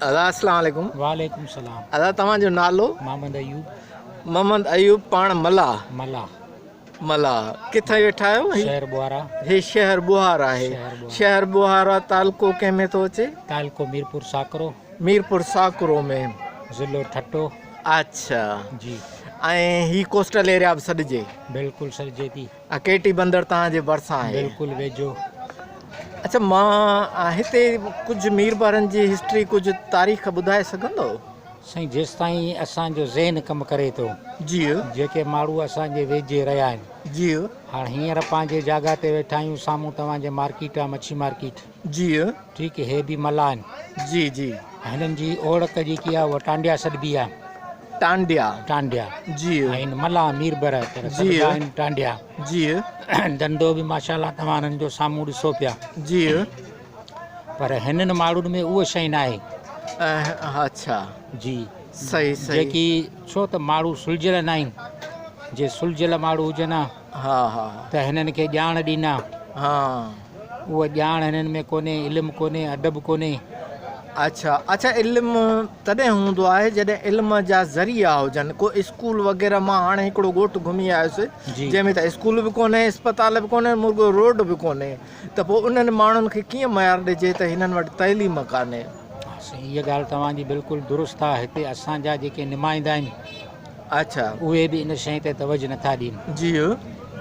ادا اسلام عليڪم. وعليڪم السلام. ادا توهان جو نالو؟ محمد ايوب. محمد ايوب پاڻ ملاح. ملاح. ملاح ڪٿي ويٺا آهيو؟ شهر ٻوهارا. هي شهر ٻوهار آهي. شهر ٻوهارا تعلقو ڪنهن ۾ ٿو اچي؟ تعلقو ميرپور ساڪرو. ميرپور ساڪرو ۾. ضلعو ٺٽو. اڇا جي. ۽ هي ڪوسٽل ايريا به سڏجي؟ بلڪل سڏجي ٿي. ۽ ڪيٽي بندر توهان جي ڀرسان آهي. بلڪل ويجهو. اڇا مان هتي ڪجهه ميربحرن جي هسٽري ڪجهه تاريخ ٻڌائي سگهندو؟ سائين جيستائين اسان جو ذهن ڪم ڪري ٿو. جي. جيڪي ماڻهو اسان جي ويجهي رهيا آهن. جي. هاڻ هينئر پنهنجي جاڳهه تي ويٺا آهيون سامهون توهان جي مارڪيٽ آهي مڇي مارڪيٽ. جي. ٺيڪ هي به ملاح آهن. جي جي. هنن جي اوڙڪ جيڪي آهي اها ٽانڊيا سڏبي آهي. ٽانڊيا. ٽانڊيا. جي. آهن ملاح ميربر پر سڏبا آهن ٽانڊيا. جي. ڌنڌو به ماشاءالله توهان هنن جو سامهون ڏسو پيا. جي. پر هنن ماڻهن ۾ اها شيء ناهي. اڇا. جي. صحيح صحيح. جيڪي ڇو ته ماڻهو سلجهيل ناهن. جي سلجهيل ماڻهو هجن ها. ها ها. ته هنن کي ڄاڻ ڏين ها. ها. اها ڄاڻ هنن ۾ ڪونهي، علم ڪونهي، ادب ڪونهي. اڇا اڇا علم تڏهن هوندو آهي جڏهن علم جا ذريعا هجن ڪو اسڪول وغيره مان هاڻي هڪڙو ڳوٺ گهمي آيس جنهن ۾ ته اسڪول به ڪونهي اسپتال به ڪونهي مرڳو روڊ به ڪونهي ته پوء انهن ماڻهن کي ڪيئن ميار ڏجي ته هنن وٽ تعليم ڪانهي. سائين اها ڳالهه توهان جي بلڪل درست آهي هتي اسان جا جيڪي نمائندا آهن اڇا. اهي به ان شيء تي توجه نٿا ڏين. جي.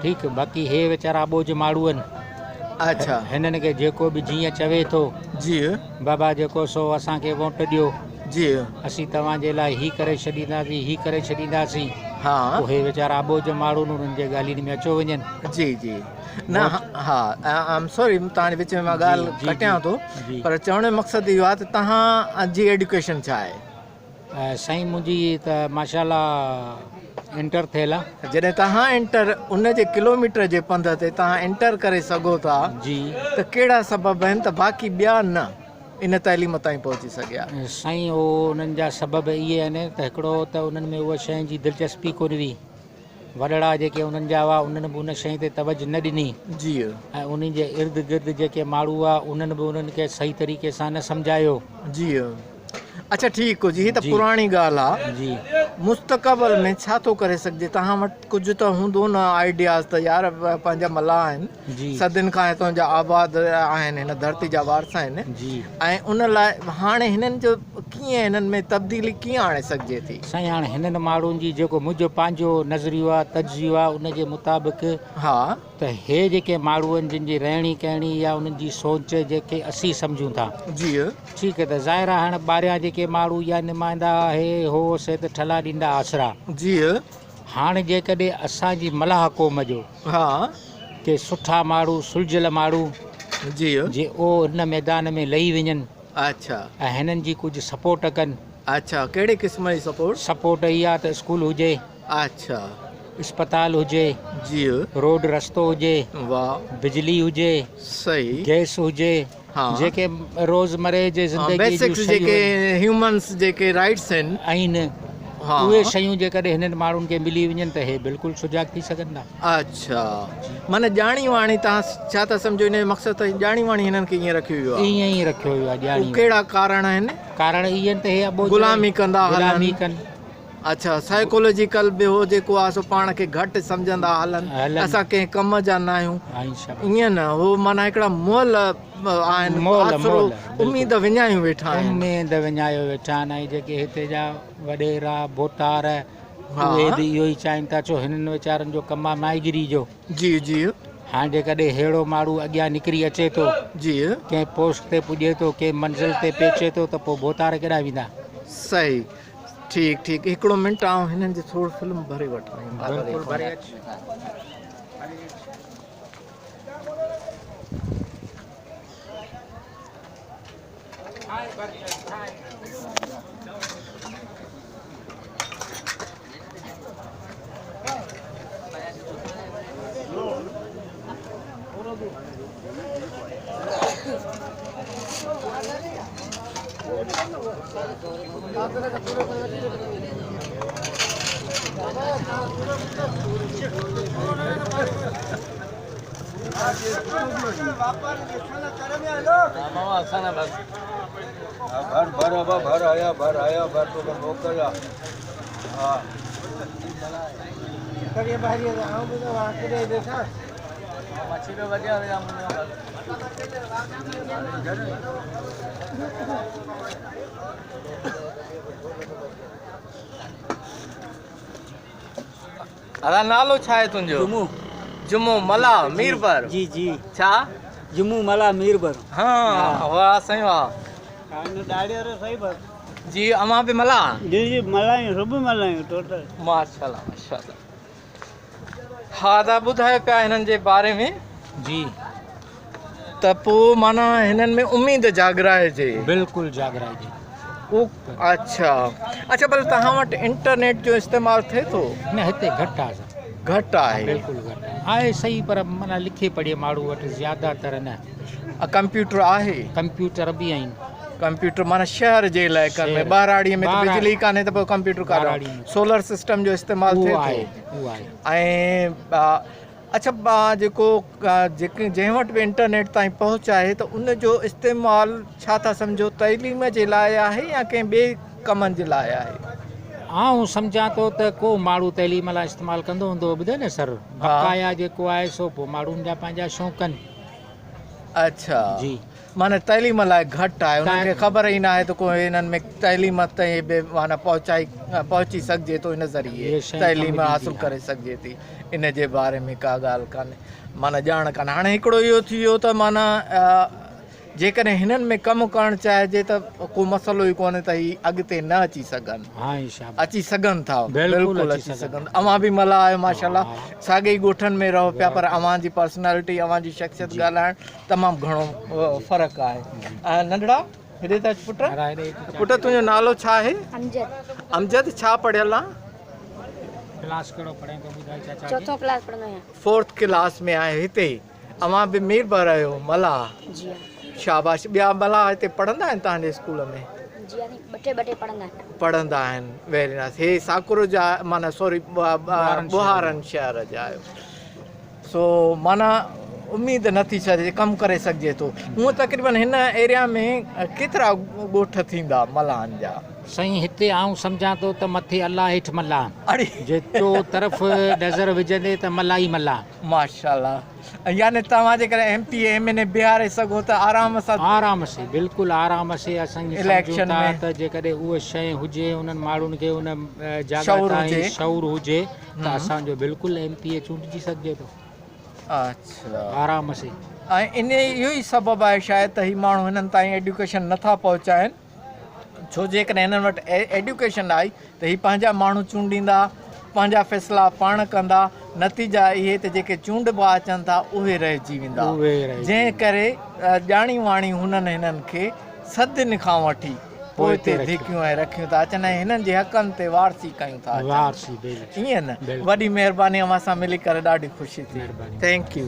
ٺيڪ باقي هي ويچارا اٻوجهه ماڻهو آهن. اڇا. هنن کي جيڪو به جيئن چوي ٿو. جي. بابا جيڪو سو اسان کي ووٽ ڏيو. جي. اسين توهان جي لاء هي ڪري ڇڏينداسين هي ڪري ڇڏينداسين. ها. پوء هي ويچارا اٻوجهه ماڻهو آهن انهن جي ڳالهين ۾ اچو وڃن. جي جي نه ها I am sorry توهان جي وچ ۾ مان ڳالهه ڪٽيان ٿو پر چوڻ جو مقصد اهو آهي ته توهان جي ايڊيوڪيشن ڇا آهي؟ سائين منهنجي ته ماشاء الله انٽر ٿيل آ. جڏهن توهان انٽر ان جي ڪلوميٽر جي پنڌ تي توهان انٽر ڪري سگهو ٿا جي ته ڪهڙا سبب آهن ته باقي ٻيا نه ان تعليم تائين پهچي سگهيا. سائين اهو انهن جا سبب اهي آهن ته هڪڙو ته انهن ۾ اها شيء جي دلچسپي ڪونه هئي. وڏڙا جيڪي انهن جا هئا انهن به ان شيء تي توجه نه ڏني. جي. ۽ انهن جي ارد گرد جيڪي ماڻهو هئا انهن به انهن کي صحيح طريقي سان نه سمجهايو. جي. اڇا ٺيڪ جي هي ته پراڻي ڳالهه آ. جي. مستقبل ۾ ڇا ٿو ڪري سگهجي توهان وٽ ڪجهه ته هوندو نه آئيڊياز ته يار پنهنجا ملاح آهن. جي. صدين کان هتان جا آباد آهن هن ڌرتي جا وارث آهن. جي. ۽ ان لاء هاڻي هنن جو ڪيئن هنن ۾ تبديلي ڪيئن آڻي سگهجي ٿي؟ سائين هاڻي هنن ماڻهن جي جيڪو منهنجو پنهنجو نظريو آ تجزيو آ ان جي مطابق ها. ته هي جيڪي ماڻهو آهن جن جي رهڻي ڪهڻي يا انهن جي سوچ جيڪي اسين سمجهون ٿا. جي. ٺيڪ ته ظاهر آ هاڻ ٻاهريان جيڪي ماڻهو يا نمائندا هي هو سي ته ٺلها ڏيندا آسرا. جي. هاڻ جيڪڏهن اسان جي ملاح قوم جو. ها. ڪي سٺا ماڻهو سلجهيل ماڻهو. جي. جي او هن ميدان ۾ لهي وڃن. اڇا. ۽ هنن جي ڪجهه سپورٽ ڪن. اڇا ڪهڙي قسم جي سپورٽ؟ سپورٽ اها ته اسڪول هجي. اڇا. اسپتال هجي. جي. روڊ رستو هجي. واه. بجلي هجي. صحيح. گئس هجي. ها. جيڪي روزمره جي زندگي جون بيسڪس شيون جيڪي هيومنس جيڪي رائٽس آهن. آهن. ها. اهي شيون جيڪڏهن هنن ماڻهن کي ملي وڃن ته هي بلڪل سجاڳ ٿي سگهن ٿا. اڇا. معنيٰ ڄاڻي واڻي توهان ڇا ٿا سمجهو ان جو مقصد ته ڄاڻي واڻي هنن کي ائين رکيو ويو آهي. ائين ئي رکيو ويو آهي ڄاڻي واڻي. ڪهڙا ڪارڻ آهن؟ ڪارڻ اهي آهن ته هي اٻوجهه غلامي ڪندا هلن. غلامي ڪن. اڇا سائيڪولوجيڪل به هو جيڪو آهي سو پاڻ کي گهٽ سمجهندا هلن اسان ڪنهن ڪم جا نه آهيون ائين نه هو معنيٰ هڪڙا مئل آهن آسرو اميد وڃايون ويٺا آهن. اميد وڃايو ويٺا آهن ۽ جيڪي هتي جا وڏيرا ڀوتار اهي به اهو ئي چاهين ٿا ڇو هنن ويچارن جو ڪم آهي ماهيگيري جو. جي جي. هاڻ جيڪڏهن ههڙو ماڻهو اڳيان نڪري اچي ٿو. جي. ڪنهن پوسٽ تي پڄي ٿو ڪنهن منزل تي پهچي ٿو ته پوء ڀوتار ڪيڏانهن ويندا. صحيح ٺيڪ ٺيڪ هڪڙو منٽ آئون هنن جي ٿورو فلم ڀري وٺان. بلڪل ڀري اچ. ادا نالو ڇا آهي تنهنجو؟ جمعو. جمعو ملاح ميربر. جي جي. ڇا؟ جمعو ملاح ميربر. ها واه سائين واه. جي اوهان به ملاح؟ جي جي ملاح آهيون سڀ ملاح آهيون ٽوٽل. ماشاءالله ماشاءالله. ها ادا ٻڌايو پيا هنن جي باري ۾. جي. ته پوء معنيٰ هنن ۾ اميد جاڳرائجي. بلڪل جاڳرائجي. اڇا اڇا ڀلا توهان وٽ انٽرنيٽ جو استعمال ٿئي ٿو؟ نه هتي گهٽ آهي سر. گهٽ آهي. بلڪل گهٽ آهي صحيح پر معنيٰ لکي پڙهي ماڻهو وٽ زياده تر نه. ڪمپيوٽر آهي؟ ڪمپيوٽر به آهن. ڪمپيوٽر معنيٰ شهر جي علائقن ۾ ٻهراڙي ۾ ته بجلي ڪانهي ته پوء ڪمپيوٽر ڪاڏانهن سولر سسٽم جو استعمال ٿئي ٿو؟ اهو آهي. ۽ اڇا جيڪو جنهن وٽ به انٽرنيٽ تائين پهچ آهي ته ان جو استعمال ڇا ٿا سمجهو تعليم جي لاء آهي يا ڪنهن ٻئي ڪمن جي لاء آهي؟ آئون سمجهان ٿو ته ڪو ماڻهو تعليم لاء استعمال ڪندو هوندو ٻڌو نه سر بقايا جيڪو آهي سو پوء ماڻهن جا پنهنجا شوق آهن. اڇا جي. معنيٰ تعليم لاء گهٽ آهي انهن کي خبر ئي ناهي ته ڪو انهن ۾ تعليم تائين به معنيٰ پهچائي پهچي سگهجي ٿو ان ذريعي تعليم حاصل ڪري سگهجي ٿي ان جي باري ۾ ڪا ڳالهه ڪانهي معنيٰ ڄاڻ ڪانهي هاڻي هڪڙو اهو ٿي ويو ته معنيٰ جيڪڏهن هنن ۾ ڪم ڪرڻ چاهجي ته ڪو مسئلو ئي ڪونهي ته هي اڳتي نه اچي سگهن اچي سگهن ٿا بلڪل اچي سگهن اوهان به ملاح آهيو ماشاءالله ساڳي ئي ڳوٺن ۾ رهو پيا پر اوهان جي پرسنالٽي اوهان جي شخصيت ڳالهائڻ تمام گهڻو فرق آهي. ننڍڙا هيڏي ته اچ پٽ. پٽ تنهنجو نالو ڇا آهي؟ امجد. امجد ڇا پڙهيل آن؟ ڪلاس ڪهڙو پڙهين ٿو ٻڌائي چاچا کي. چوٿون ڪلاس پڙهندو آهيان. فورٿ ڪلاس ۾ آهي هتي. اوهان به ميربحر آهيو ملاح. جي ها. شاباش ٻيا ملاح هتي پڙهندا آهن توهان جي اسڪول ۾؟ جي ها سائين ٻه ٽي ٻه ٽي پڙهندا آهن. پڙهندا آهن ويري نائس هي ساڪرو جا معنيٰ سوري ٻوهارن شهر جا آهيو. سو معنيٰ اميد نه ٿي ڇڏجي ڪم ڪري سگهجي ٿو. هونء تقريبن هن ايريا ۾ ڪيترا ڳوٺ ٿيندا ملاحن جا؟ سائين هتي آئون سمجهان ٿو ته مٿي الله هيٺ ملاح. اڙي. جي چو طرف نظر وجهندي ته ملاح ئي ملاح. ماشاءالله يعني توهان جيڪڏهن M P A M N A بيهاري سگهو ته آرام سان. آرام سي بلڪل آرام سي اسان ائين سمجهون ٿا ته جيڪڏهن اها شيء هجي انهن ماڻهن کي ان جاڳا تائين شعور هجي. ته اسان جو بلڪل ايم پي اي چونڊجي سگهجي ٿو. اڇا. آرام سي. ۽ انهي اهو ئي سبب آهي شايد ته هي ماڻهو هنن تائين ايڊيوڪيشن نه ٿا پهچائن ڇو جيڪڏهن هنن وٽ ايڊيوڪيشن آئي ته هي پنهنجا ماڻهو چونڊيندا پنهنجا فيصلا پاڻ ڪندا نتيجا اهي ته جيڪي چونڊبا اچن ٿا اهي رهجي ويندا جنهن ڪري ڄاڻي واڻي هنن هنن کي صدين کان وٺي پوئتي ڌڪيون ۽ رکيون ٿا اچن ۽ هنن جي حقن تي وارثي ڪيون ٿا اچن. ائين نه؟ وڏي مهرباني اوهان سان ملي ڪري ڏاڍي خوشي ٿي. Thank you.